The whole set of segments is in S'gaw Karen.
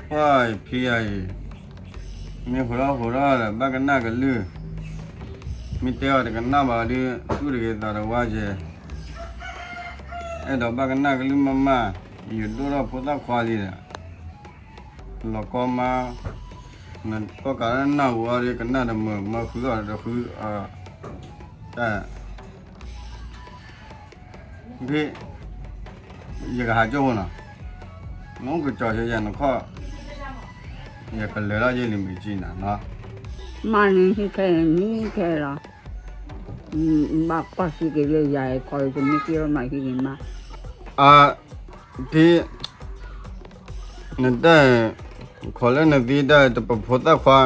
ပှၤဖံယၤအံၤ, မ့ၢ်ဟူးထီၣ်ဟူးထီၣ်ဒီး ဘၣ်ကနၣ်ကလုၢ်, မ့ၢ်တဲအီၤတကနၣ်ဘၣ်ဒီး သူၣ်တဂ့ၤသးတဝါကဲ, အဲၣ်ဒိးဘၣ်ကနၣ်ကလုၢ်မးမး, ယဒိၣ်ထီၣ်ဖိသၣ်ခွါလံဒီး လီၤကီမါ, နကီၢ်ကးနၢ်ဟူအီၤဒီး ကနၣ်တမုာ်မၤဃုအီၤတဃု, တၢ် ဖံ, ယကဟးကၠိဖိနီၤ, နအိၣ်ကစီၤဆဲယဲနခီၣ်, ယကလဲၤထီၣ်ယဲလံမုၢ်ကံနၤနီၤ, မၤန့ၣ်ဟံၣ်ခဲအံၤ မံခဲလီၤ, ဘၣ်ကွၢ်စံးက့ၤလၢယၤ ခီအံၤတမ့ၢ်က့ၤမၤဟံၣ်န့ၣ်မး, အ, ဖံ နတၢ်, ခိးလၢနသံတၢ်တပဖိသၣ်ခွါ,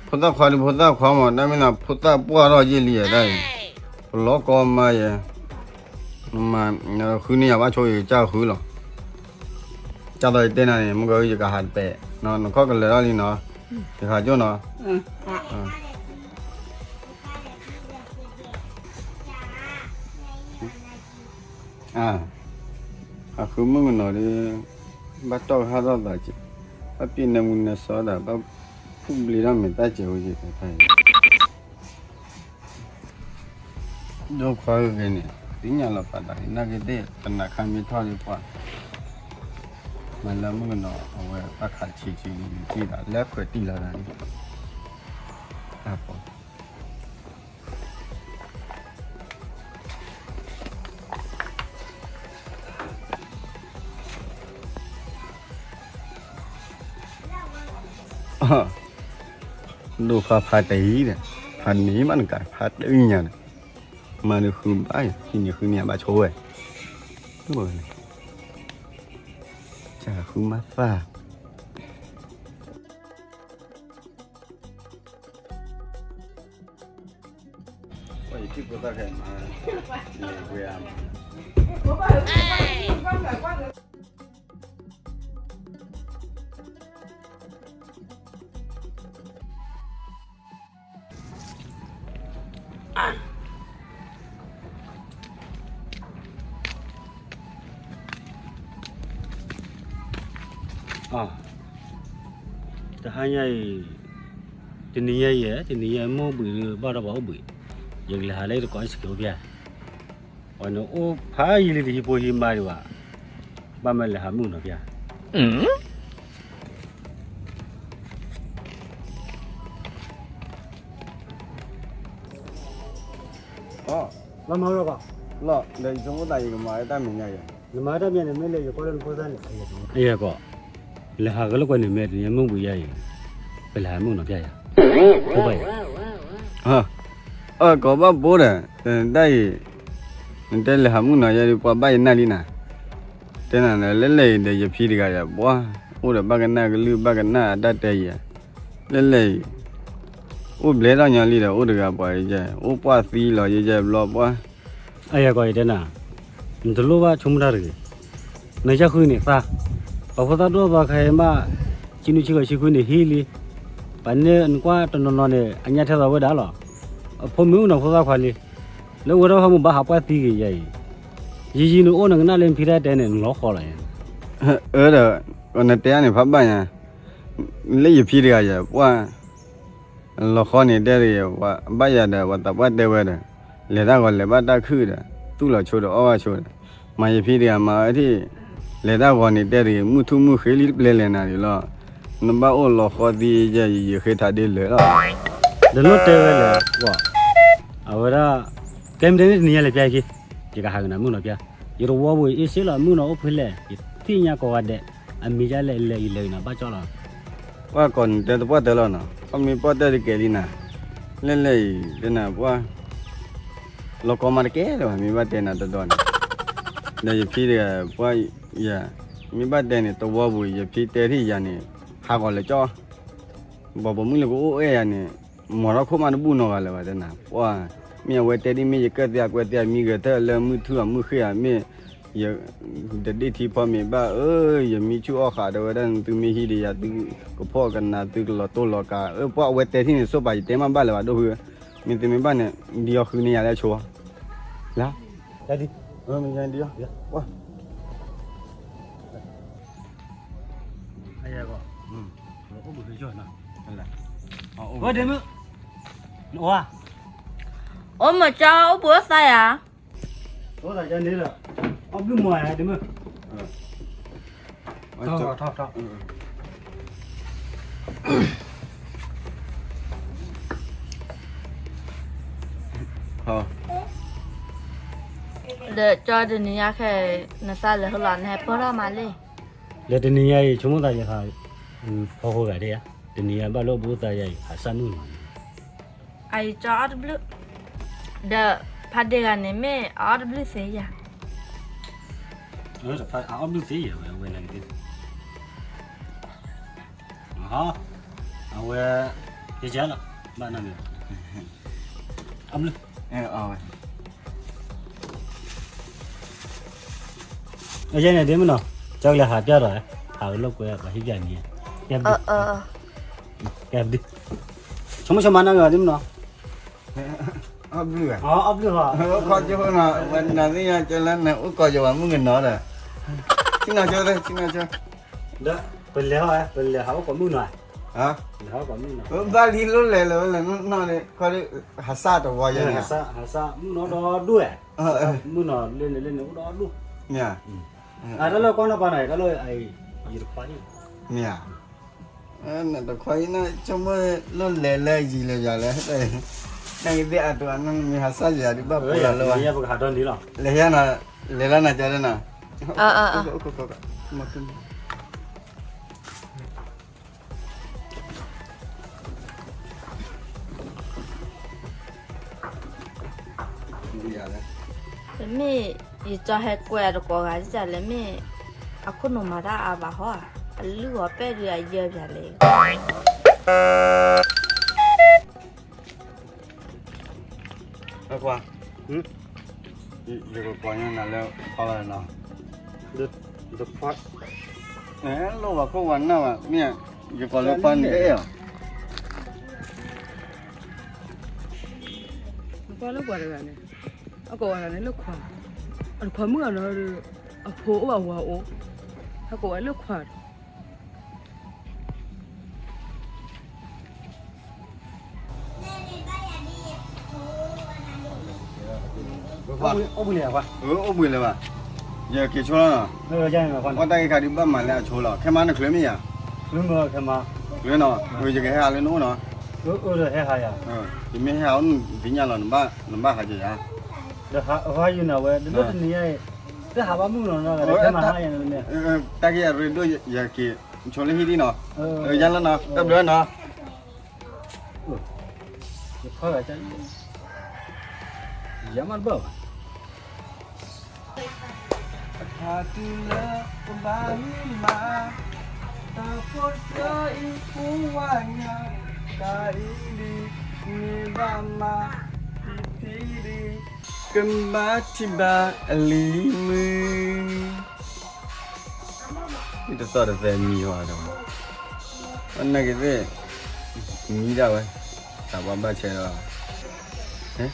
ဖိသၣ်ခွါဒီးဖိသၣ်ခွါမး တၢ်မ့ၢ်နဖိသၣ်ပှၢ်ထီၣ်ယဲလံယဲဒၣ်အံၤ, ပလီၤကီမါယဲ, နမၤ, နဃုန့ၢ်ယၤဘၣ်ဆိယကစၢ်ဃုလီၤ, ကၢ်သိးယတဲနၤန့ၣ် မုၢ်ကယကဟးတပဲာ်, နခီၣ်ကလဲၤထီၣ်လံနီၤ, ယကဟးကၠိနီၤ. အဃုမုၣ်ကနီၤဒီး ဘၣ်တီၢ်ကဟၣ်ထီၣ်သးကဲ, ဘၣ်ပျဲနၢမူနၢဆှီဒီး ဘၣ်ဖူၣ်ဘျ့ထီၣ်မဲာ်တၢ်စဲးဖိယဲ, ဒိၣ်ခွါဂ့ၤန့ၣ် သ့ၣ်ညါလီၤပာ်သးက့ၤ နာ်က့ၤသ့ၣ် ပနၢ်ခါမ့ၢ်ထီၣ်ဒံးပှၤ, မၤလၢမုၣ်ကနီၤ အဝဲဘၣ်ခးဆံးဆံးန့ၣ် နထံၣ်သးလၢခွဲးတံၢ်လီၤသးန့ၣ်, တၢ်ပီ ဒိၣ်ဖးဖးတအံၤဒီး ဖးန့ၢ်မးနကး ဖးတအံၤညါဒီး မၤနဃုဘၣ်ယၤ ဟံးန့ၢ်ဃုန့ၢ်ဘၣ်ဆိဝဲ, တၢ်ဃုမးသၣ် ပှၤယထံၣ်ဖိသၣ်ခဲမး, လဲၤဝဲအါမး, တဟါညါအံၤ, တနံၤညါအံၤ တနံၤညါမ့ၢ်အိၣ်ဘှံးဒီး ဘၣ်ဒီးပှၤအိၣ်ဘှံး, ယကလဲၤဟးလၢတကိးစကဲးအိၣ်ဖျဲၣ်, ပှၤန့ၣ်အိၣ်ဖးယံာ်လံ တဟံးဖိဟံးမါဒံးဘၣ်, ဘၣ်မၤလဲၤဟးမုၣ်နီၤဖျဲၣ် လီၤမၤလီၤကီး, လီၤဒီးယဆိကမိၣ်သးယကမၤတၢ်မဲာ်ညါယဲ, နမၤတၢ်မဲာ်န့ၣ် မ့ၢ်လဲၤယကွၢ်လၢနဖိသၣ်န့ၣ်, အယဲၢ်ကီး, လဲၤဟးကလၢကွၢ်န့ၣ် မ့ၢ်တနံၤမုၢ်ဘှံးယါအံၤ, ပလဲၤဟးမုၣ်နီၤဖျဲၣ်ယၤ, ဖိဘၣ်ယၤ, အကီးဘၣ်ဘိဒီး, တၢ်အံၤ, နတဲလဲၤဟးမုၣ်နီၤယဲဒီး ပှၤဘၣ်ယနၢ်လံနၤ, တဲနၤလၢလဲၣ်အံၤဒီး ယဖံတဂၤယၤ ပှၤ, အိၣ်ဒီးဘၣ်ကနၣ်ကလုၢ်ဘၣ်ကနၣ်အတၢ်တဲယၤ, လဲၣ်လဲၣ်အံၤ အိၣ်ဘျဲထီၣ်ညီလံဒီး အိၣ်တဂၤပှၤယဲ, အိၣ်ပှၢ်သံလီၤယဲယဲဘျီပှၤ, အယဲၢ်ကီးယတဲနၤ, နတလိၣ်ဘၣ်ဆိကမိၣ်တၢ်တဂ့ၤ, နကဃုန့ၣ်သး, ပှၤဖိသၣ်ဒိၣ်သီခဲအံၤမး, ဆံနွံဆံဃိးဆံခွံန့ၣ်ဟံးလံ, ပှၤန့ၢ်နကွၢ်တနီၤနီၤန့ၣ် အညၣ်ထဲသိးဝဲဒၣ်လီၤ, အဖိမ့ၢ်အိၣ်နီၤဖိသၣ်ခွါလံ, လၢဝဲဒၣ်ဖးမုၢ်ဘၣ်ဟးပှၢ်သံဂ့ၤယဲအံၤ, ယံာ်ယံာ်နအိၣ်နကနၣ်လၢနဖံတၢ်တဲန့ၣ် နလီၤဃီလီၤယဲ, အၢဒီး, နတဲအါန့ၣ်ဖးဘၣ်ညါ, လၢယဖံတဂၤယဲ ပှၤ လီၤဃီန့ၣ်တဲတဂ့ၤ, ဘၣ်ယၤဒီး ပှၤသးပှၢ်တဲဝဲဒီး, လဲၤတၢ်ဂီၤလဲၤဘၣ်တၢ်ခုၣ်ဒီး, သူၣ်လီၤဆိဒီးအီၣ်ဘၣ်ဆိဒီး, မၤယဖံတဂၤမၤဝဲထံၣ်, လဲၤတၢ်ဂီၤန့ၣ်တဲတဂ့ၤ, မုၢ်ထူၣ်မုၢ်ဃ့လံတပျဲလဲၣ်နၤဒံးလီၤ, နဘၣ်အိၣ်လီၤဃီသံယဲ ယဃ့ထးဒ့လဲၣ်လီၤ, ဒီးနီၢ်တဲဝဲလဲၣ်, အဝဲဒၣ်, ကဲမ့ၢ်တဲန့ၣ်တနံၤညါလဲၤပျၢ်ယခံ, ယကဟးကနၤမုၣ်နီၤပျၢ်, ယတဝီပူၤအ့ၣ်စ့လီၤ မုၣ်နီၤအိၣ်ဖဲလဲၣ်, ယသ့ၣ်ညါကိးဂၤဒဲး, အမံၤဒ်လဲၣ်လဲၣ်အံၤလဲၣ်အံၤနီၤ ဘၣ်ကၠီလီၤ ပှၤကိးနတဲတပှၢ်တၢၢ်လီၤနီၤ, ပှၤမ့ၢ်ပှၢ်တၢၢ်တကဲလံနၤ, လဲၣ်လဲၣ်အံၤ တဲနၤပှၤ, လီၤကီမးတကဲလၢၤဘၣ် မ့ၢ်ဘၣ်တဲနၤတဒီးန့ၣ်, ဒီးယဖံတဂၤပှၤ, ယၤ, မ့ၢ်ဘၣ်တဲန့ၣ် တဝီပူၤ ယဖံတဲထံၣ်ယၤန့ၣ်, ဟးဂီၤလၢကၠီ ပှၤပိာ်မုၣ်လၢကအိၣ်အဲၣ်ယၤန့ၣ်, မီၤထီၣ်ခိၣ်မးတဘူၣ်နီတဂၤလၢၤဘၣ်တဲနၤ, ပှၤ, မ့ၢ်အဝဲတဲဒ်မ့ၢ်ယကၢၣ်သ့အကွဲသ့အမံဂဲၤထၢၣ်လၢမုၢ်ထူၣ်အမုၢ်ဃ့ဧါ မ့ၢ်, ယ, တဒ့ၣ်ထံဖီမ့ၤဘၣ်, အၢ, ယမံဆူၣ်အီၣ်ဃာ်ဒီးဝဲဒၣ် သုမ့ၢ်ဟံးဒီးယၤ သုကဖီၣ်ကနၤ သုကလီၤတိၢ်လီၤကး, အၢ ပှၤအဝဲတဲထံၣ်န့ၣ် စိပာ်ယတဲမးဘၣ်လၢၤဘၣ် ဒိၣ်ဃု, မ့ၢ်သုမ့ၢ်ဘၣ်န့ၣ် ဒ်အီၤဃုန့ၢ်ယၤလၢအဆိ, လၢ, ဒ်အီၤ, ဝါ, အယဲၢ်ကီး ဝဲဒ့မုၣ်, အိၣ်မၢကၠီ အိၣ်ဘှံးအိၣ်သးယၤ, အိၣ်သးယၤန့ၣ်ဒီး, အီၣ်ဘျုးမီၤယၤဒ့မုၣ်, ထီၣ်ထီၣ်ထီၣ်ထီၣ် ဒီးကၠီတနံၤညါခဲအံၤ နသးလဲၤဟိလီၤ နဟဲပၢၢ်ထီၣ်မးလံ. ဒီးတနံၤညါအံၤ ဆိကမိၣ်သးယသး ဖီဃိဂၤဒၣ်ဧါ, တနံၤညါဘၣ်လၢအဘူးသးယၤအံၤ ဟးစၢ်မုၣ်နီၤ, အအံၤကၠီအီၣ်တဘျုး, ဒီးဖးဒ့ဂၤန့ၣ်မ့ၢ်အအီၣ်တဘျုးသ့ယၤ, အအီၣ်ဘျုးသ့ယၤဝဲ အဝဲန့ၣ်ကသ့ အဝဲ ယကလီၤ ဘၣ်နၤန့ၣ် အဘျုး အဝဲ အယဲန့ၣ်ဒ့မုၣ်နီၤ, ကၠီကလဲၤဟးပျၢ်ဒီး ဟးဝဲလိာ်ကွဲပှၤဟံၣ်ပျၢ်န့ၣ်, ကဲဘျုး, ဆိကမိၣ်ဆိကမးနၤဂ့ၤဒ့မုၣ်နီၤ, အဘျုး, အဘျုးဟီ, ခီကၠီနီၤ ဝဲနၤသ့ၣ်ညါကၠီလၢနအိၣ်ကီးယဝၤ မုၣ်ကနီၤဒီး, ဆံနီၤကၠီ ဆံနီၤကၠီ, ဒီးပလဲၤဟီ ပလဲၤဟးအိၣ်ကိးမုၣ်နီၤ, လဲၤဟးအိၣ်ကိးမုၣ်နီၤ, ဘၣ်လံလိၣ်လဲၤလၢဝဲလဲၤနီၢ်န့ၣ် ခီဒီး ဟးစၢ်တဝီယဲန့ၣ်, ဟးစၢ်မုၣ်နီၤဒီဒူၣ်ဝဲ, မုၣ်နီၤလၢန့ၣ်လၢန့ၣ်အိၣ်ဒီဒူၣ်, မ့ၢ်ဧါ, တၢ်လၢကွၢ်နီၢ်ပၤနီၤ တၢ်လၢ ယတခွါန့ၣ်, မ့ၢ်ဧါ, နတခွါအံၤန့ၣ် ဆိကမိၣ်လိၣ်လဲၤလၢယံၤလၢယၤလဲၣ်, နကသ့ၣ်အတိၤအနီၢ်မ့ၢ်ဟးစၢ်ယၤဒုးဘၣ်ပှၤလီၤလၢဝဲ, ပကဟးဒီနံၤလီၤ, လဲၤဟဲနီၤ, လဲၤလၢနၤကၠီလၢနီၤ, ပမ့ၢ် ယကၠီဟဲကွဲးအတကိးဂၤဒ်လဲၣ်မ့ၢ်, အခိၣ်နူာ်မၤတၢ်အါဘၣ်ဟီဧါ, အလုၢ်ဂီၤပဲၣ်ဒုးအယၢၢ်ပၠးလဲၣ်. အကွၢ်, ယကကွၢ်ညါနၤလၢဖီလာ်နီၤ, တခွါ, လိၣ်ဝဲခိၣ်ဝဲနၢ်ဘၣ်, မ့ၢ်ယကွၢ်လၢဖီန့ၣ်အဲၣ်အီၤ, နကွၢ်လၢပှၤတဂၤန့ၣ်, အကိးဝဲဒၣ်န့ၣ်လၢခွါ, အတခွါမုၣ်အနီၤ, အဖိအိၣ်အဝၤအိၣ်, ဟဲကိးဝဲလၢခွါဒီး အိၣ်ဘှံးလၢၤဘၣ်, ယက့ၤဆိလီၤနီၤ, တၢ်ဂ့ၢ်ခါဒုးဘၣ်မၤလၢအဆိလီၤ, ခဲမးနချုးမ့ၢ်ယၤ, ချုးနီၤ, ယကဟဲဟးလၢနအိၣ်နီၤ, ယမ့ၢ်ဟဲဟးအိၣ်နံၤညါလီၤ, နဘၣ်ဟးက့ၤယၤ, ဒီးဟးဝဲယုာ်နၤဝဲ တဒိၣ်တနံၤညါအံၤ, တဟးဘၣ်မုၣ်နီၤနီၤ, တၢ်ဂ့ၢ်အရ့ဒိၣ် ယက့ၤဆိလၢဟံၣ်ဒံနီၤ, ယၤလီၤနီၤ, တၢ်ဘျုးနီၤ. ယခီဂၤ, ယမ့ၢ်တဘၣ်ဘၣ်, အခါတုၤလၢပဘၣ်မုၢ်မး, တၢ်ဖိတၢ်အံၤဖိဝါညါ, တၢ်အံၤဒ်န့ၣ်ဘၣ်မး, ဖံဖံဒ် ကဘၣ်ထံၣ်ဘၣ်အလံၤမုၢ်, တသီၣ်တသဲမံၤဟီဒီး, အနကသ့ၣ်, မံဒၣ်ဝဲ, တၢ်ဘၣ်ဘၣ်ဆဲးဒီး,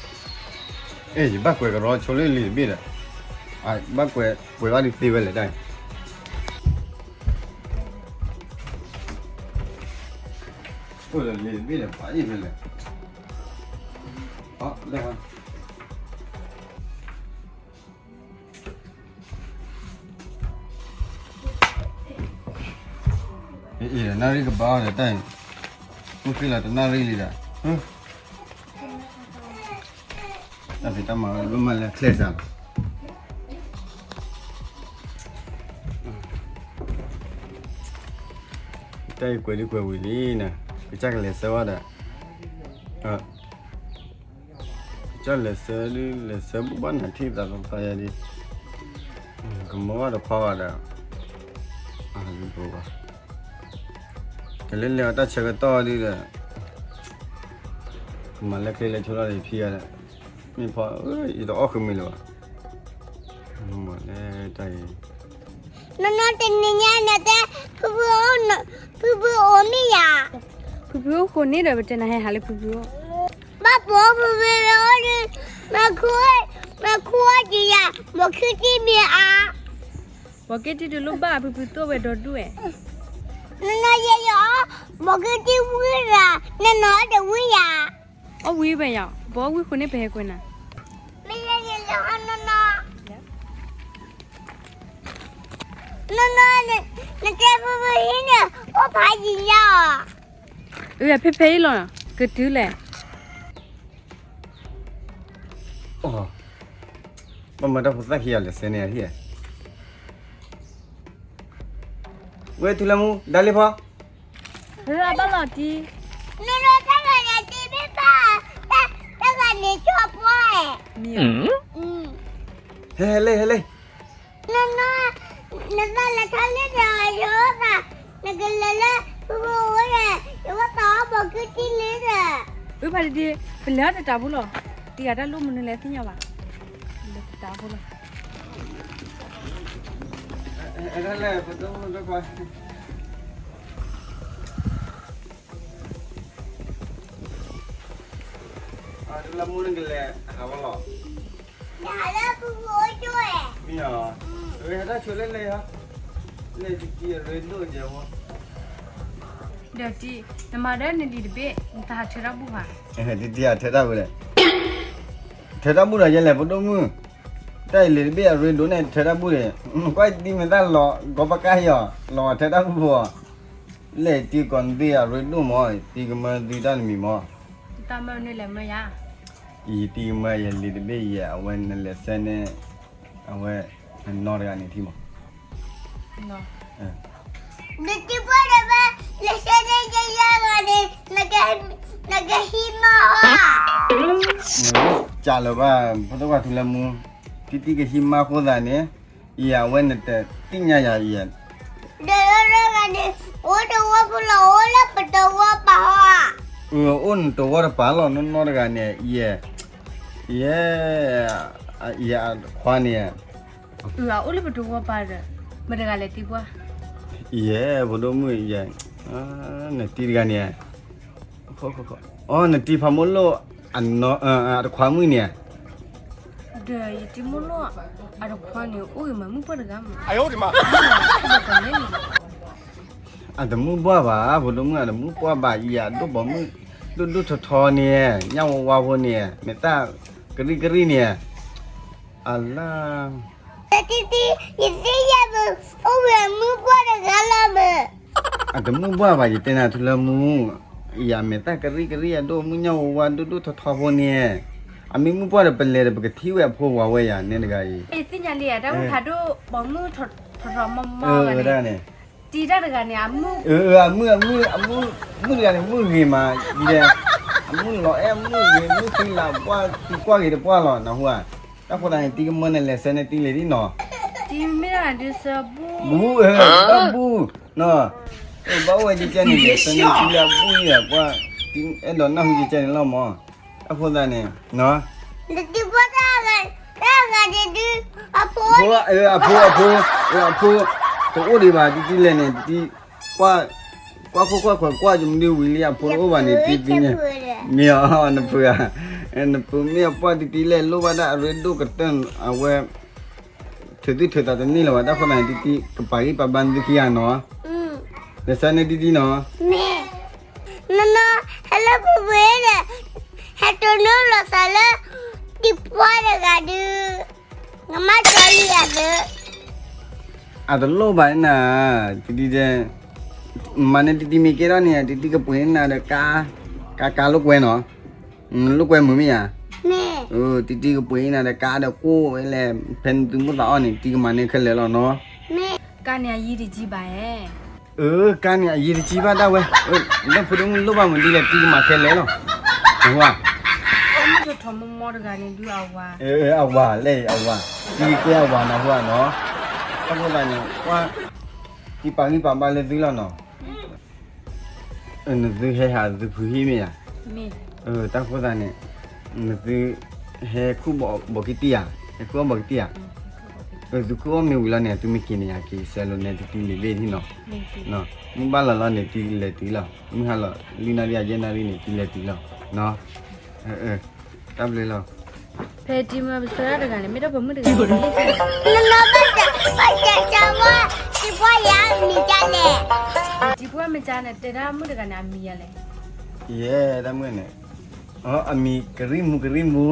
အဲ ယဘၣ်ကွဲးကရီဆိလၢလံာ်တဘ့ၣ်ဒီး, ဘၣ်ကွဲးပှဲၤဘၣ်ဒ်သ့ဝဲလဲၣ်တၢ်, အိၣ်လၢလံာ်တဘ့ၣ်ဒီး ပှၤအံၤဖဲလဲၣ်, အီၣ်လၢ အံၤ နၣ်ရံၣ်ကဘၣ်အီၤဒီးတၢ်အံၤ, မုၢ်ဃ့လီၤတနၣ်ရံၣ်လံဒီး, တၢ်ဖံးတၢ်မၤဝဲ ဘၣ်မၤလၢအချဲၣ်စးလီၤ, တၢ်အံၤကွဲးဒ်ကွဲးဝံၤလံန့ၣ်, ကစၢ်ကလဲၤဆၢဝဲဒီး, ကစၢ်လဲၤဆၢဒ်လဲၤဆၢဘၣ်နၤထံၣ်သးလီၤသးယၤဒ်, ကမၢဘၣ်တခွါဘၣ်ဒီး, ဘၣ်, ကလဲၤလဲၤအီၤတၢ်ဆၢကတီၢ်ဒ်ဒီး, ကမၤလဲၤချ့လဲၤဆိလီၤဒီးဖံဂၤဒီး, မ့ၢ်ဖီ, ယတအီၣ်ဃုာ်မ့ၤလၢၤဘၣ်, မ့ၢ်လဲၤတၢ်အံၤ နီၢ်နီၢ်တနံၤညါန့ၣ်တဲ, ဖုဖုအိၣ်, ဖုဖုအိၣ်မ့ၢ်ယၤ, ဖုဖုအိၣ်ဃိန့ၣ်ဒီး ပတဲနၤဟဲဟးလၢဖုဖုအိၣ်, ဘၣ်ပိာ်ဖုဖုအိၣ်ဒီး, မ့ၢ်ခူ, မ့ၢ်ခူအီၣ်က့ၤယၤ, ဘီးက့တံၢ်မ့ၢ်အါ, ဘီးက့တံၢ်တလိၣ်ဘၣ် ဖုဖုသိၣ်ဝဲဒီဒူၣ်ဝဲ, နီၢ်နီၢ်ယဲယီၤ, ဘီကုတံၢ်ဝံၣ်ရၤ, နီၢ်နီၢ်ဒီးဝံၣ်ယၤ. အီၣ်ဝံၣ်ဝဲယၤ, ပအီၣ်ဝံၣ်ဃိန့ၣ် ပဟဲကွဲးနၤ. မ့ၢ်ယဲယီၤနီၢ်နီၢ်, နီၢ်နီၢ်, နတဲဖုဖုဟံၣ်န့ၣ် အိၣ်ဖးယံၤညါအီၤ. အၢ ဖဲဖဲအံၤလီၤ, ကတုၤလဲၣ်. အိ, ဘၣ်မၤတၢ်ဖိသၣ်ခံဂၤလဲၤဆဲန့ၣ်အဟံၣ်ဧါ. ဝဲထူလၢမူ, ဒါလ့ဖီ, ဘၣ်လီၤတံၢ်, နတၢ်ဂၤန့ၣ်တံၢ်မ့ၢ်ဘၣ်, တၢ်ဂၤန့ၣ်ကၠီပှၢ်, မ့ၢ်, ဟဲလ့ ဟဲလ့. န, နသးလဲၤထီၣ်လၢဒီးယအိၣ်သး, နကလဲၤလၢဖုဖုအိၣ်ဒီး ယဝဲသးအီၣ်ဘီကုတံၢ်လံဒီး. အၢဖးဒ့ဒ့, ပလဲၤအီၣ်တတးဖိလီၤ, တံၢ်ဂၤတၢ်လိၣ်မနုၤလဲၣ်သ့ၣ်ညါဘၣ်, ပလဲၤတတးဖိလီၤ. လၢမူနကလဲၤဟးဝဲလီၤ. မ့ၢ်, ဝဲဟဲတၢ်ဆိလၢလဲၤ, လဲၤတံၢ်အရ့ဒိၣ်ကဲဝဲ, ဒီးတံၢ်, နမၤဒီးနလံာ်တဘ့ၣ် နတဟးထၢတၢ်ဘူၣ်ဘၣ်. တံၢ်တံၢ်ဟးထၢတၢ်ဘူၣ်ဒီး, ထၢတၢ်ဘူၣ်ဒီးယဲလဲၣ် ဖိဒိၣ်မုၣ်, တၢ်အံၤလံာ်တဘ့ၣ်အရ့ဒိၣ်န့ၣ် ထၢတၢ်ဘူၣ်ဒီး, ကွၢ်တံၢ်မ့ၢ်သၣ်လီၤ ကီပကါယီၤ လီၤထၢတၢ်ဘူၣ်ဖိအီၤ, လဲၤတံၢ်ကီးနသုအရ့ဒိၣ်မး, တံၢ်ကမၢသုတၢ်တမံၤမး. တၢ်မၢနလဲၤမၢယၤ, ယတံၢ်ကမၢယလံာ်တဘ့ၣ်ယဲ အဝဲနလဲၤဆဲန့ၣ်, အဝဲ, နနီၢ်တဂၤန့ၣ်ထံမး. နတံၢ်ပှၢ်ဒီးဘၣ်, လဲၤဆဲန့ၣ်ယဲယဲဂၤန့ၣ်, နကဟံးမါဟီဧါ. ကလၢၤဘၣ် ဖိဒိၣ်ခွါထူလၢမူ, တံၢ်တံၢ်ကဟံးမါဃိသးန့ၣ်, ယဲအဝဲနတသ့ၣ်ညါယၤယဲ, ဒီးလၢဂၤန့ၣ်, အိၣ်တဝီဖိလီၤ အိၣ်လၢပတဝီပၤဟီဧါ. အၢ အိၣ်နတဝီတပၤလီၤ နီၢ်နီၢ်တဂၤန့ၣ်, ယဲ, ယဲ, ယဲခွါန့ၣ် အအိၣ်လၢပတဝီပၤဒီး, မတဂၤလဲၤတံၢ်ပှၢ်, ယဲ ဖိဒိၣ်မုၣ်ယဲ, နတံၢ်တဂၤန့ၣ်, အ, နတံၢ်ဖးမိၢ်လိၣ်, အတခွါမုၣ်န့ၣ်, ဒီးယတံၢ်မိၢ်လိၣ်, အတခွါန့ၣ် အိၣ်ဂ့ၤမးမုၣ်ပှၢ်တဂၤမး, အတမုၣ်ပှၢ်ဘၣ် ဖိဒိၣ်မုၣ် အတမုၣ်ပှၢ်ဘၣ် ယၤဒိၣ်ပိာ်မုၣ်, ဒိၣ်ဒိၣ်ထီထီန့ၣ်, ညၣ်ဝါဝါဖိန့ၣ်, မဲာ်သၣ်ကရံၣ်ကရံၣ်န့ၣ်, အလါ တံၢ်တံၢ် ယသ့ၣ်ညါမး အိၣ်ဝဲမုၣ်ပှၢ်တဂၤလီၤမး, အတမုၣ်ပှၢ်ဘၣ် ယတဲနၤထူလၢမူ, ယၤမဲာ်သၣ်ကရံၣ်ကရံၣ် အဒိၣ်မုၣ်ညၣ်ဝါဝါဒိၣ်ဒိၣ်ထီထီဖိန့ၣ်, အမ့ၢ်မုၣ်ပှၢ်ဒီး ပလဲၤဒီး ပကထံၣ်ဝဲအဖိဝၤဝဲယၤ နဲတဂၤအံၤ, ယသ့ၣ်ညါလံ အတၢ်အိၣ်ဖးဒိၣ်ပိာ်မုၣ်ထီထီမီမီဂၤန့ၣ်, တံၢ်တၢ်တဂၤန့ၣ် အမုၣ်, အမုၣ်, အမုၣ်, မုၣ်တဂၤန့ၣ် မုၣ်ဂ့ၤမး, အမုၣ်လီၤအဲၣ် မုၣ်ဂ့ၤ မုၣ်ဃံလၤပှၢ် တံၢ်ကွၢ်ဂ့ၤတပှၢ်လီၤ နၢ်ဟူဧါ, တၢ်ဃိသတးန့ၣ် တံၢ်ကမၢန့ၣ်လဲၤဆဲန့ၣ်တံၢ်လဲၤဒ်နီၤ, တံၢ်မ့ၢ်ဒၣ်ဒုးဆၢဘူၣ်, ဘူၣ်, တၢ်ဘူၣ်, ဘၣ်အိၣ်ဝဲကကဲန့ၣ် လဲၤဆဲန့ၣ်တံၢ်လၢအဘူၣ်ယၤ ပှၢ်, အဲၣ်ဒိးနၢ်ဟူကကဲန့ၣ်လီၤမး, တၢ်ဃိသတးန့ၣ်, တံၢ်ပှၢ်တၢ်ဂၤဒုး, အဖိ, အဖိ, အဖိ, အဖိ, တအိၣ်ဒံးဘၣ် တံၢ်တံၢ်လဲၤန့ၣ် တံၢ်, ကွၢ်ခိၣ်ကွၢ်ခွဲးကွၢ်ကမုၢ်ဒံးဝံၤလံ အဖိတအိၣ်ဘၣ်န့ၣ် တံၢ်တံၢ်န့ၣ်, မ့ၢ်အီၤ နဖုဧါ, နဖုမ့ၢ်အပှၢ်တံၢ်တံၢ်လဲၤလိၣ်ဘၣ်ဒၣ်အရ့ဒိၣ်ကတၢၢ် အဝဲ ထုးသူၣ်ထုးသးတန့ၢ်လၢၤဘၣ် တၢ်ဃိသတးန့ၣ် တံၢ်တံၢ် ကပာ်ဂံၢ်ပာ်ဘါနသုခံဂၤနီၤ, လဲၤဆဲန့ၣ်တံၢ်တံၢ်နီၤ, နီၤနီၤ ဟဲလၢပူၤပူၤဒီး, ဟဲတိၢ်နီၣ်လိာ်သးလၢ, တံၢ်ပှၢ်တဂၤဒုး, ကမၤကၠီလံယၤဒုး, အတလိၣ်ဘၣ်နၤ, တံၢ်တံၢ်တဲ, မၤန့ၣ်တံၢ်တံၢ်မ့ၢ်ကဲထီၣ်န့ၣ် တံၢ်တံၢ်ကပှ့ၤနၤဒီးကါ, ကါ ကါလိာ်ကွဲနီၤ လိာ်ကွဲမုာ်မ့ၢ်ဧါ, တံၢ်တံၢ်ကပှ့ၤနၤဒီးကါဒီးကိၣ်ဝဲလဲၣ်, ဖဲနသုမိၣ်သးအီၣ်န့ၣ် တံၢ်ကမၤန့ၢ်ခဲလၢာ်လီၤနီၤ, ကါန့ၣ်အယံၤတကံဘၣ်ဧါ, ကါန့ၣ်အယံၤတကံဘၣ်ဒၣ်ဝဲ, လၢဖိဒိၣ်မုၣ်လိၣ်ဘၣ်မုၢ်ဒ်လဲၣ် တံၢ်ကမၤခဲလၢာ်လီၤ, နၢ်ဟူဧါ, မုၣ်ထီၣ်ထီၣ်မီမီတဂၤန့ၣ်ဒုးအဝၤ, အဝၤလဲၣ်အဝၤ, တံၢ်ကဲအဝၤနၢ်ဟူဧါနီၤ, တၢ်ဃိသတးန့ၣ် ကွၢ်, တံၢ်ပာ်ဂံၢ်ပာ်ဘါလၢသုလီၤနီၤ နသုဟဲဟးသုဖုဟံၣ်မ့ၢ်ဧါ, တၢ်ဃိသတးန့ၣ်, နသု, ဟဲခူၣ်ဘီကံတံၢ်ဧါ, ဟဲခူၣ်အီၣ်ဘီကံတံၢ်ဧါ, သုခူၣ်အီၣ်မ့ၢ်ဝံၤလီၤန့ၣ် သုမ့ၢ်က့ၤန့ၣ် ယက့ၤဆဲးလိာ်နဲတံၢ်တံၢ်လံာ်ဘ့ၣ်ထံနီၤ, မုၢ်ဘၣ်လီၤလီၤန့ၣ် တံၢ်လဲၤတုၤလီၤ, မုၢ်ဟါလီၤ လွံၢ်နၣ်ရံၣ်အယဲၢ်နၣ်ရံၣ်န့ၣ် တံၢ်လဲၤတုၤလီၤ, တၢ်ဘျုးလီၤ, ဖဲတံၢ်မၤပဆၢဒၣ်တဂၤန့ၣ် မ့ၢ်တၢ်ပိာ်မုၣ်တဂၤန့ၣ်, ဘၣ်ဆၣ်ဆၢဝါ, တံၢ်ပှၢ်ယၤမံၤဒ်လဲၣ်, တံၢ် ပှၢ်မ့ၢ်ကန့ၣ် တဲဒၣ်မုၣ်တဂၤန့ၣ် အမံၤယၤလဲၣ်. ယဲ တၢ်မုၣ်န့ၣ်, အမံၤကရံၣ်မူ ကရံၣ်မူ.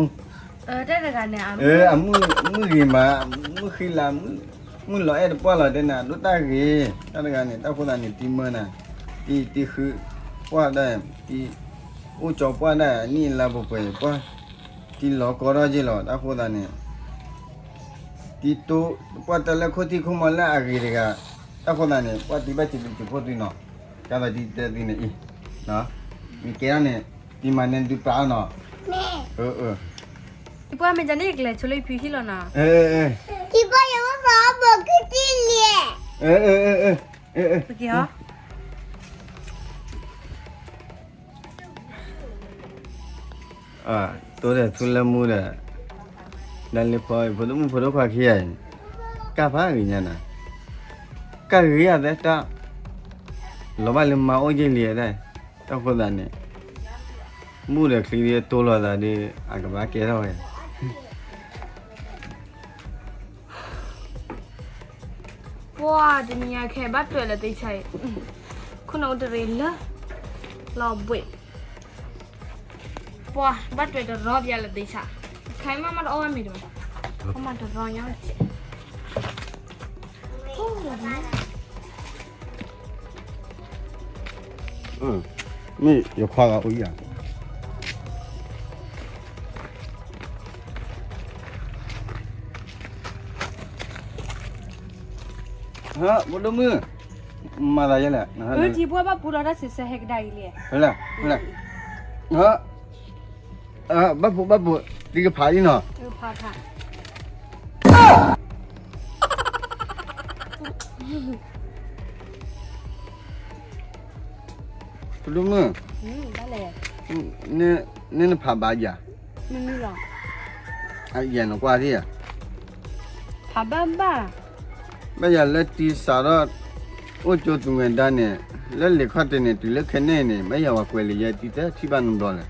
တၢ်တဂၤန့ၣ် အမုၣ်ဂ့ၤမး, မုၣ်ဃံလၤ, မုၣ်လီၤအဲၣ်တပှၢ်လီၤ တဲနၤ ဒိၣ်တၢ်ဂ့ၤ. တၢ်တဂၤန့ၣ် တၢ်ဃိသးန့ၣ် တံမၢနၤ, တံတံဃုပှၢ်ဒၣ်, တံအိၣ်ကၠီပှၢ်ဒၣ် နံၣ်လါပှဲၤပှဲၤ ပှၢ်တံလီၤကီထီၣ်က့ၤလီၤ. တၢ်ဃိသးန့ၣ် တံတိပှၢ်တၢ်လၢခိၣ်ထံခိၣ်မီလၢအဂ့ၤတဂၤ. တၢ်ဃိသးန့ၣ် ပှၢ်တံဘၣ်စံးဘျုးစံးဖှိၣ်သုနီၤ. ကသးတံတဲသုန့ၣ်အံၤ, မ့ၢ်ကဲထီၣ်န့ၣ် တံမၤန့ၢ်သုပၢ်အီၤနီၤ. ပှၢ်မ့ၢ်ကန့ၣ် ယကလဲၤဆိလၢဖံဟံၣ်လီၤနီၤ. တံပှၢ်ယဝဲသီဘိးကတံလံ. တိၢ်ဒီးသူလၢမူဒီး ဒၣ်လၢဖီ ဖိဒိၣ်မုၣ်ဖိဒိၣ်ခွါခံဂၤအံၤ ကၢ်ဖးဂ့ၤညါနၤ, ကၢ်ဂ့ၤယၤသဲတၢ် လီၤဘၣ်လၢမါအိၣ်က့ၤလံဒၣ်. တၢ်ဃိသးန့ၣ် မူဒီးချံဒ်တိၢ်လီၤသးဒီး အကဘၣ်ကဲထီၣ်ဝဲ ပှၢ်တနံၤအံၤခဲဘၣ်တွဲးလၢသ့ဆါအံၤ, ခိၣ်နၢ်အိၣ်တရံးလၢ လီၤဘှံး, ပှၢ်ဘၣ်တွဲးတရီပျါလၢသ့ဆါ, ခဲအံၤမးမးတအီၣ်ဘၣ်မ့ၤတဘၣ်, အီၣ်မးတရီညါတစဲး. မ့ၢ်ယခွါဂၤအိၣ်ယၤ ဖိဒိၣ်မုၣ်, မၤသးယဲလဲၣ်, ထံဘိဘၣ်ပူၤလီၤတၢ်စံးဆၢဟဲကဒါအံၤလဲၣ်, ဘၣ်ပူၤဘၣ်ပူၤ, တံကဖးအံၤနီၤ. ဖိဒိၣ်မုၣ်, န့ၣ်နဖးဘၣ်ယၤ, ယဲနကွၢ်ထံၣ်ဧါ, ဖးဘၣ်ဘၣ်, ဘၣ်ယၤလၢတံစးထီၣ် အိၣ်ကၠိသူငယ်ဒါန့ၣ်, လၢလံာ်ခီၣ်တဲာ်န့ၣ် တုၤလၢခဲန့ၣ်န့ၣ် ဘၣ်ယၤဝဲကွဲးလံာ်ယဲတံတထံၣ်ဘၣ်နီတဘျီလဲၣ်.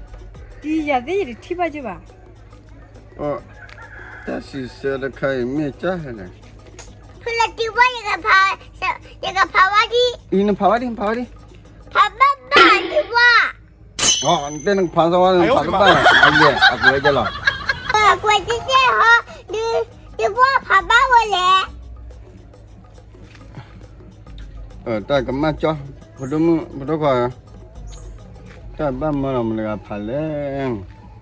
တံယၤသ့ၣ်ယတထံၣ်ဘၣ်က့ၤဘၣ်. တၢ်စံးဆၢတခါအံၤမ့ၢ်ကၢ်လဲၣ်, ဖုလၢတံဘၣ်, ယကဖးဝဲဒံး, နဖးဝဲဒံး, နဖးဝဲဒံး, ဖးဘၣ်ဘၣ်တံဘၣ်. တဲနကဖးသီဝဲ နဖးတဘၣ်, အယဲၢ်အကွဲးကဲလီၤ, ကွဲးကဲဟီ, တံဘၣ်ဖးဘၣ်ဝဲလဲၣ်. တၢ်ကမၣ်ကၠီ, ဖိဒိၣ်မုၣ် ဖိဒိၣ်ခွါ, တၢ်ဘၣ်မၢလီၤမတၤတဂၤဖးလဲၣ်.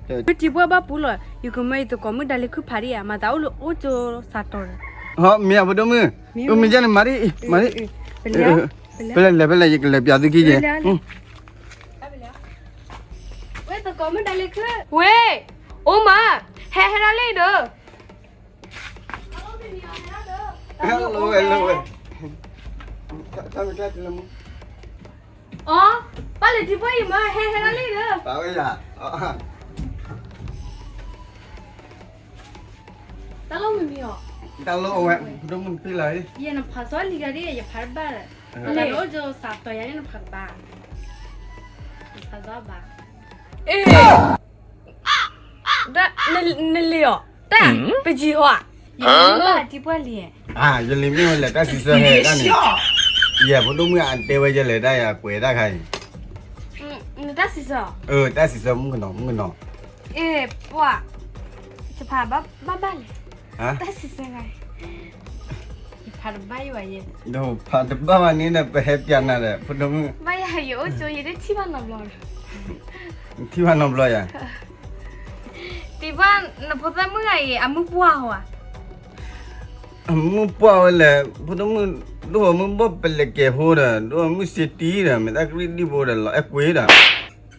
တံဘၣ်ဘၣ်ပူၤလီၤ, ယကမၢယသကိးမုၣ်ဒါလၢခုၣ်ဖးဒံးဧါ, မၤသးအိၣ်လၢအိၣ်ကၠိစးတီၤဒီး, မ့ၢ်ဧါ ဖိဒိၣ်မုၣ်, မ့ၢ်ကန့ၣ် မၤဒံး, မၤဒံး, ဖဲလဲၣ်လဲၣ်ဖဲလဲၣ် ယကလဲၤပျးသုခံက့ၤ. ဝဲသကိးမုၣ်ဒါလၢခုၣ်, ဝဲ, အိၣ်မး, ဟဲဟဲဒၣ်လံဒီး အီ, ပၢ်လၢတံဘၣ်အံၤမး ဟဲဟဲဒၣ်လံဒီး, တၢ်လီၢ်မံၤမံၤအီၤ, တၢ်လီၢ်အဝဲ, ယဲနဖးစီလံၤဂၤဒ် ယဖးတဘၣ်ဒီး, လၢအိၣ်ကၠိစးတီၤယၤန့ၣ် နဖးကဘၣ်, နဖးကဘၣ်, နလံၤအီၤ, တၢ်, ပယံၤဟီဧါ, ယလံၤမ့ၢ်ဝဲလဲၣ် တၢ်စံးဆၢဟဲတၢ်န့ၣ်, ယဲဖိဒိၣ်မုၣ်အတဲဝဲယဲလဲၣ် တၢ်ယၤကွဲးတၢ်ခါအံၤ, တၢ်စံးဆၢ, တၢ်စံးဆၢ မုၣ်ကနီၤ မုၣ်ကနီၤ, ပှၢ်, ယဖးဘၣ်ဘၣ်လဲၣ်, တၢ်စံးဆၢခါအံၤ, ယဖးတဘၣ်ယဘၣ်ယဲ, ဖးတဘၣ်ဘၣ်န့ၣ်ဒီး ပဟဲပျးနၤဒီး ဖိဒိၣ်မုၣ်, ဘၣ်ယၤယအိၣ်ကၠိယတထံၣ်ဘၣ်နီတဘျီ, ထံၣ်ဘၣ်နီတဘျီယၤ, တံဘၣ်, နဖိသၣ်မုၣ်ဂၤအံၤ အမုၢ်ပှၢ်ဟီဧါ, အမုၢ်ပှၢ်ဝဲလဲၣ်, ဖိဒိၣ်မုၣ်, ဒိၣ်အမုၢ်ဘီၣ်ပလဲၤကဲၤဖိဒီး ဒိၣ်အမုၢ်စ့တံဒီး မ့ၢ်တၢ်ကရံၣ်ဒံၣ်ဖိဒီး လီၤအဲၣ်ကွံာ်ဒီး,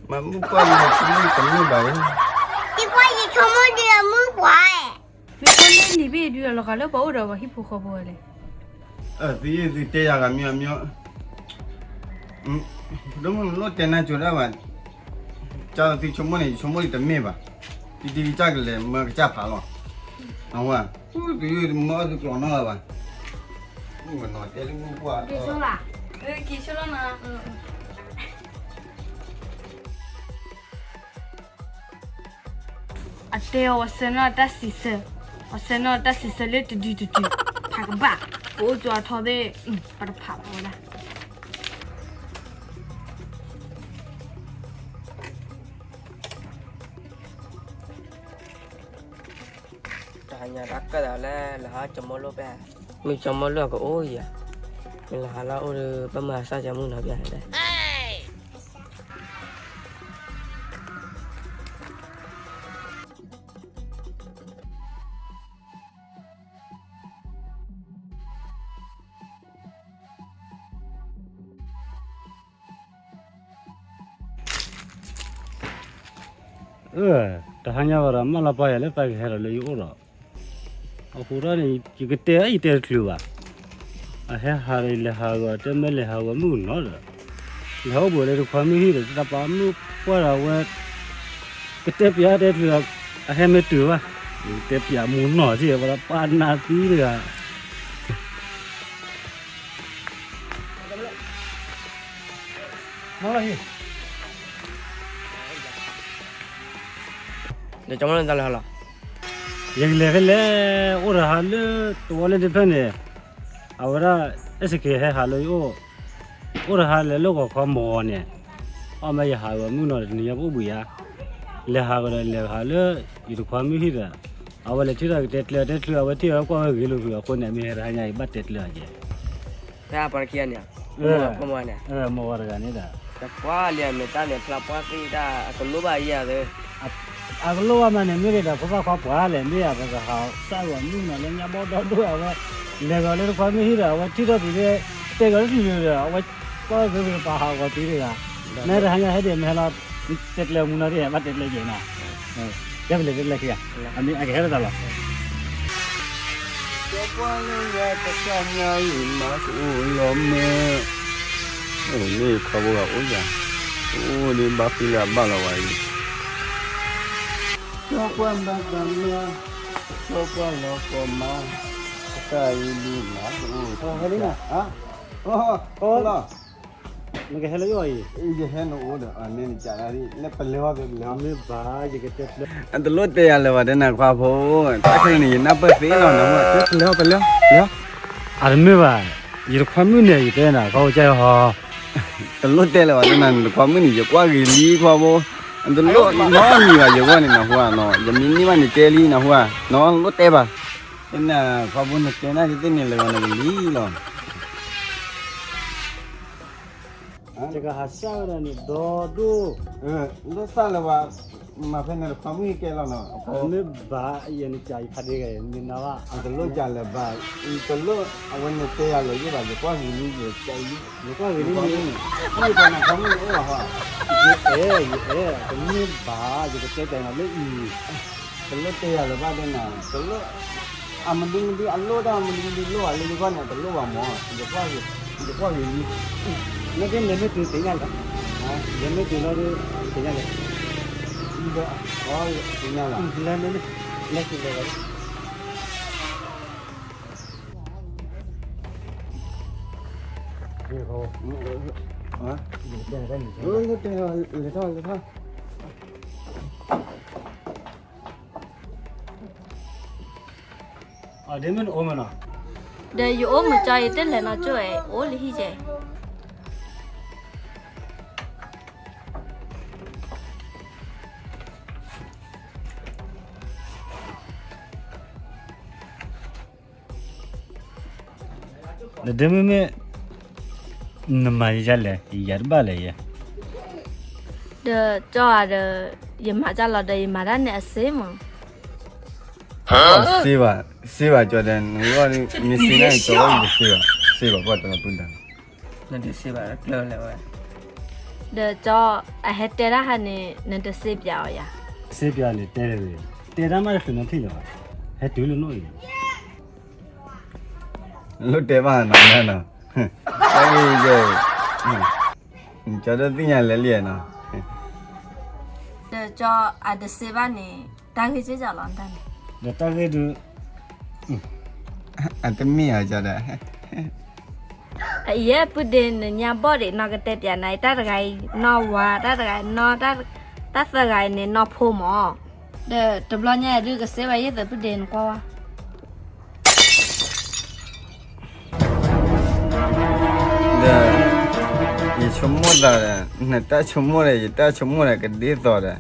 မ့ၢ်မုၢ်ပှၢ်မ့ၢ်တမ့ၢ်ဘၣ်ဝဲ, တံဘၣ်ယဆိကမိၣ်ဒုးအမုၢ်ပှၢ်, မ့ၢ်ပှၢ်လၢလံၤဘ့ၣ်ဒုးအလီၤဂာ်လၢပှၤအိၣ်ဒီးပှၤဟံၣ်ဖိဃီဖိဝဲလဲၣ်, သုယဲၢ်သုတဲယၤဂၤမံၤအမံၤ, ဖိဒိၣ်မုၣ်လိၣ်တဲနၤကိၤဒၣ်ဘၣ်, ကၢ်သုဆိကမိၣ်န့ၣ် ယဆိကမိၣ်ယတမ့ၢ်ဘၣ်, တံတံကစၢ်ကလဲၤမၢကစၢ်ဖးလီၤ, အဝဲ, သုယမၢသုကျိၤနီၢ်လၢၤဘၣ်, မုၢ်ကနီၤတဲလၢမုၢ်ပှၢ်, က့ၤဆိလီၤနၤ, အတဲအီၤ အဆၢနီၤတၢ်စံးဆၢ, အဆၢနီၤတၢ်စံးဆၢလၢတဒုတတုၤ, ဖးကဘၣ်, ပအိၣ်ကၠိအထီသ့ၣ်, ပတဖးဘၣ်ဝဲဒၣ်, ညါတၢ်ကၢၣ်သးလၢ လၢဟါကၠီၤမီၢ်လိၣ်ပဲ, မ့ၢ်ကၠီၤမီၢ်လိၣ်အကအိၣ်ယၤ, မ့ၢ်လၢဟါလၢအအိၣ်ဒီး ဘၣ်မၤစၢ်ကၠီၤမုၣ်နီၤဘၣ်လဲၣ်. အၢ, တဟါညါဝဲဒီး မၢလီၤပှၤယၤလၢသးကဟဲဒီးလၢယအိၣ်ဒီး, အဃိဒီးန့ၣ် ယကတဲယတဲတချုးဘၣ်, အဟဲဟးဒီးယလဲၤဟးဂီၤ တဲမ့ၢ်လဲၤဟးဂီၤမုၣ်ကနီၤဒီး, လဲၤဟးအိၣ်ဘှံးလၢတခွါမုၣ်ဟံၣ်ဒီး တၢ်ပာ်မုၣ်ပှၢ်ဒီးဝဲ ကတဲပၠးတဲတချုးဒီး အဟဲမ့ၢ်တုၤဘၣ်, တဲပၠးမူနီၢ်ထံၣ်ဝဲဒီးပာ်နးသံတဂၤ မ့ၢ်လီၤဟံၣ်, ဒီးကၠီၤမီၢ်လိၣ်နတၢ်လဲၤဟးလီၤ, ယကလဲၤဖဲလဲၣ်, အိၣ်တဟါလၢတဝီလၢတဖျၢၣ်န့ၣ်, အဝဲဒၣ် အဲၣ်စက့ၤ ဟဲဟးလၢယအိၣ်, အိၣ်တဟါလဲၤလၢဂီၤခီမီၤန့ၣ်, အီၣ်မ့ၢ်ယဟးဂီၤမုၣ်နီၤတနံၤညါပအိၣ်ဘှံးယါ, လဲၤဟးဂီၤဒီးလဲၤဟးလၢ ယတခွါမုၣ်ဟံၣ်ဒီး, အဝဲလဲၤထံၣ်ဒီးကတဲကျၢၤတဲတချုး အဝဲထံၣ်ဝဲကွၢ်ဝဲဂ့ၤလိာ်ကွံာ်အဃိန့ၣ် မ့ၢ်ဟဲတဟါညါအံၤဘၣ်တဲကျၢၤအကဲ ဖဲအပှၤတခံဂၤန့ၣ်, မ့ၢ်ဝဲတဂၤန့ၣ်ဒီး, တကွၢ်လံအမဲာ်တၢ်န့ၣ် ဖျါပှၢ်သ့ၣ်တၢ် အကလိၣ်ဘၣ်ယၤသၢ, အကလိၣ်ဘၣ်မးန့ၣ် မ့ၢ်ဒ်ဒီးဖိသၣ်ခွါပှၤလဲၣ် မ့ၢ်ယၤပကဟးစၢ်ဂီၤမုၣ်နီၤလၢညါဘီဒီဒိၣ်အဝဲ, လဲၤဂီၤလၢတခွါမုၣ်ဟံၣ်ဒီး အဝဲထံၣ်ထီၣ်ပံၤလၢ, တဲဂီၤလၢတချုးဒီး အဝဲကွၢ်ဂ့ၤဂ့ၤပာ်ဟးဂီၤတုၤတဂၤ, မ့ၢ်တဟါညါဟဲဒံးမ့ၢ်ဟဲလီၤ, တဲကျၢၤမူနီၤတဂၤ ဘၣ်တဲကျၢၤကဲနီၤ ကဲပလဲၤတဲကျၢၤခံဂၤ, အမ့ၢ်အကဟဲလၢတၢ်လီၤ. ကၠီပှၢ်လၢယၤတကၢ်ညါအံၤမၤကအိၣ်လီၤမ့ၢ်, မ့ၢ်ခီဘိဂၤအိၣ်ယၤ, အိၣ်ဒ်ဘၣ်ဃံလၢအဘၣ်လီၤဝဲအံၤ, ကၠီပှၢ်မၤတၢ်မၤ, ကၠီပှၢ်လီၤကီၢ်မၤ, တကၢ်အံၤဒ်မၤကအိၣ်, ဟဲလီၤ နကဟဲလၢယအိၣ်အံၤ, ယဟဲနအိၣ်ဒီး နန့ၣ်ကးဒၣ်ဒ် လၢပလဲၤဟီၣ်သ့ပလဲၤဟီၣ်, မ့ၢ်ဘၣ် ယကတဲပျဲ, အတလိၣ်တဲယၤလၢၤဘၣ်တဲနၤခွါဖိ, တၢ်ခဲန့ၣ် ယနၢ်ပၢၢ်သ့လီၤနၤ, ပလဲၤဟီၣ်ပလဲၤဟီၣ်ပလဲၤဟီၣ်, အတမ့ၢ်ဘၣ်, ယတခွါမုၣ်န့ၣ် ယတဲနၤ ခွါဖိကၢ်ဟီ, တလိၣ်တဲလၢၤဘၣ်တဲနၤ နတခွါမုၣ်န့ၣ် ယကွၢ်ဂ့ၤလံခွါဖိ, အတလိၣ်နီတမံၤဘၣ် ယဂီၢ်န့ၣ်နဟူဧါနီၤ, ယမ့ၢ်န့ၢ်ဘၣ်န့ၣ်တဲလံနဟူဧါ, နီတလိၣ်တဲဘၣ်, တဲနၤခွါဖိနတဲနၤကသ့ၣ်န့ၣ်လၢၤဘၣ်နကလံလီၤ. ယကဟးစၢ်ဝဲဒၣ်န့ၣ် ဒီဒိၣ်, လိၣ်သၣ်လၢၤဘၣ်, မၤဖဲန့ၣ်တခွါမုၣ်ကဲလီၤနီၤ, မ့ၢ်ဘၣ်ယဲန့ၣ်ကးယဖးဒ့ဂၤ မ့ၢ်နၤဘၣ်, တလိၣ်ကးလၢၤဘၣ်, တလိၣ်အဝဲန့ၣ်တဲယၤလၢၤယဘၣ် ယကွၢ်ဂ့ၤလံယကးလံ, ယကွၢ်ဂ့ၤလံ, မ့ၢ်ပှၤနခွါမုၣ်အိၣ်လီၤဟီ, ယအဲၣ်ယအဲၣ် တမ့ၢ်ဘၣ် ယကတဲတၢ်နီၤလၢအံၤ တလိၣ်တဲယၤလၢၤဘၣ်ဒဲနၤ, တလိၣ်, အမဒုမဒုအလိၣ်တၢ်မဒုမဒုလိၣ်ဘၣ်လၢယဂီၢ်န့ၣ် တလိၣ်ဘၣ်မၢ်, ယကွၢ်ဂ့ၤလံ, နကလဲၤမ့ၢ်တုၤသ့ၣ်ညါလီၤ, လဲၤမ့ၢ်တုၤလီၤဒီးသ့ၣ်ညါလီၤ, သ့ၣ်ညါလီၤ, လဲၤလဲၤလဲၤ, လဲၤထီၣ်လဲၤထီၣ် အဒ့မ့ၢ်နအိၣ်မးနီၤ, ဒီးယအိၣ်မုာ်ကၠီ ယတလဲၤနီၢ်ကၠိၣ် အိၣ်လၢဟံၣ်ယဲ, နဒ့မ့ၢ်မ့ၢ်, နမၤယၤလဲၣ် ယၤတဘၣ်လဲၣ်ယဲ, ဒီးကၠီဧါဒီး, ယမၤတၢ်လီၤဒီး ယမၤတၢ်န့ၣ်အစ့မး, စ့ဘၣ်, စ့ဘၣ်ကၠီဒီး နဂီၢ်မ့ၢ်စ့န့ၣ် ကၠီဂီၢ်မ့ၢ်စ့ဘၣ်, စ့ဘၣ်ပှၢ်တလီၤပူၤဒၣ်, နဒုးစ့ဘၣ်ကျၢၤလဲၣ်ဝဲ, ဒီးကၠီ, အဟဲတဲတၢ်ဟါန့ၣ် နတစ့ပၠးအီၤယၤ, စ့ပၠးန့ၣ်တဲတၢ်, တဲတၢ်မးတချုးနီထံၣ်လၢၤဘၣ်, ဟဲတုၤလၢနိၣ်အံၤ လိၣ်တဲဘၣ်နီၤ, ကၠီဒိၣ်သ့ၣ်ညါလဲၣ်လံနီၤ, ဒီးကၠီအတစ့ဘၣ်န့ၣ် တၢ်ဂ့ၢ်က့ၢ်လီၤတၢ်န့ၣ်, ဒီးတၢ်ဂ့ၢ်ဒုး, အတမ့ၢ်အကၠီဒီး အံၤ ပုၢ်ဒ့ နညါဘီၣ်ဒံး နီၢ်ကတဲပၠးနၤ တၢ်တဂၤအံၤနီၢ်ဝါ တၢ်တဂၤအံၤနီၢ် တၢ်သၢဂၤအံၤန့ၣ် နီၢ်ဖိမး, ဒီးတဘျီညါအံၤဒုးကစ့ဝဲယဲၢ်သၢ ပုၢ်ဒ့ နကွၢ်ဝဲ ဒီး ယဆိကမိၣ်သးဒီး နတၢ်ဆိကမိၣ်ဒီး ယတၢ်ဆိကမိၣ်ဒီး ကဒ်သိးဒီး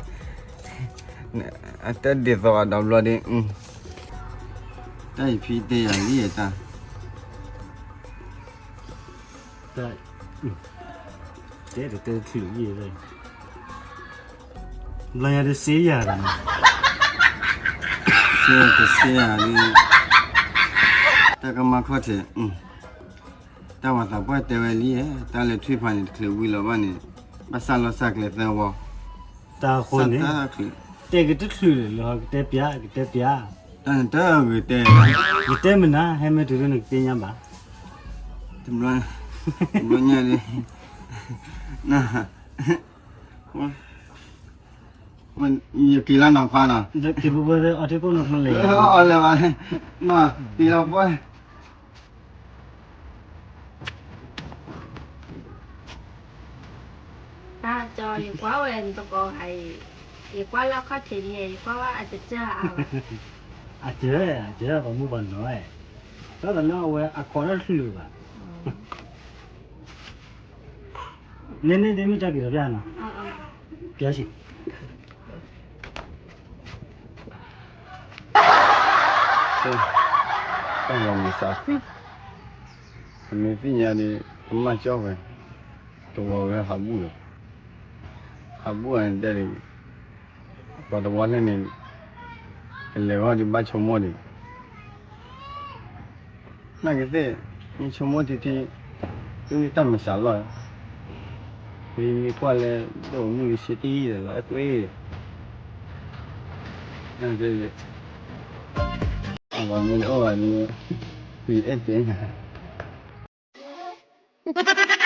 အတၢ်ဒ်သိးအဒီးဘျီဒ် အ တၢ်အံၤဖံတဲယၤလံတၢ်, တၢ်, တဲတတဲတချုးလံ, ဘျီညါတစ့ယၤဒီး, စ့တစ့ယၤလံ, တၢ်ကမၤခီၣ်ထံး, တၢ်ဝၤသးပှၢ်တဲဝဲလံ, တၢ်လဲၤထွံၣ်ဖးန့ၣ် တချုးဝံၤလီၤဘၣ်န့ၣ်, ဘၣ်စၢ်လီၤစၢ်ကျဲသၢဝီ, တၢ်အဃိန့ၣ်, တဲကတချုးလၢာ်လၢဟီ ကတဲပျး ကတဲပျး, တၢ်န့ၣ်တၢ်အဂ့ၤတဲ, ယတဲမနၤ ဟဲမ့ၢ်တုၤလၢနကသ့ၣ်ညါဘၣ်, တဘျီညါဒ်, ယက့ၤလၢနီၤခွါနီၤ, အီၣ်လဲၤဘၣ်, က့ၤလီၤပှဲၤ တၢ်ကီ ယကွၢ်ဝဲနသကိးဂၤအံၤ, ယကွၢ်လၢအခီၣ်ထံးန့ၣ် ယကွၢ်ဝဲအတစၢၢ်အါဘၣ်, အစၢၢ်, အစၢၢ်ပှၤမုၣ်ပှၤနီၤ, တၢ်သးလၢအဝဲအခိးတၢ်တချုးလၢၤဘၣ်, န့ၣ်န့ၣ်ဒ်မ့ၢ်တၢ်က့ၤလီၤပျၢ်နီၤ, ပျၢ်ဆံ တၢ်လီၤမုၢ်သး, ပမ့ၢ်သ့ၣ်ညါဒီး ကမၣ်ကၠီၣ်ဝဲ, တဝီဝဲဟးဘူၣ်လီၤ, ဟးဘူၣ်အတဲဒ်, ပှၤတဝီလၢန့ၣ်, ကလဲၤဂီၢ်ဒံးဘၣ်ဆိကမိၣ်ဒံး, နာ်က့သ့ၣ်, မ့ၢ်ဆိကမိၣ်ထံထံ, သုတၢ်မၤစှၤလီၢ်, မ့ၢ်ကွၢ်လၢ, ဒိၣ်မုၢ်ဆ့တံၢ်ဒီးအသွံၣ်, အဝဲမ့ၢ်အိၣ်ဘၣ်န့ၣ်, ဖံအဲၣ်တဲနၤ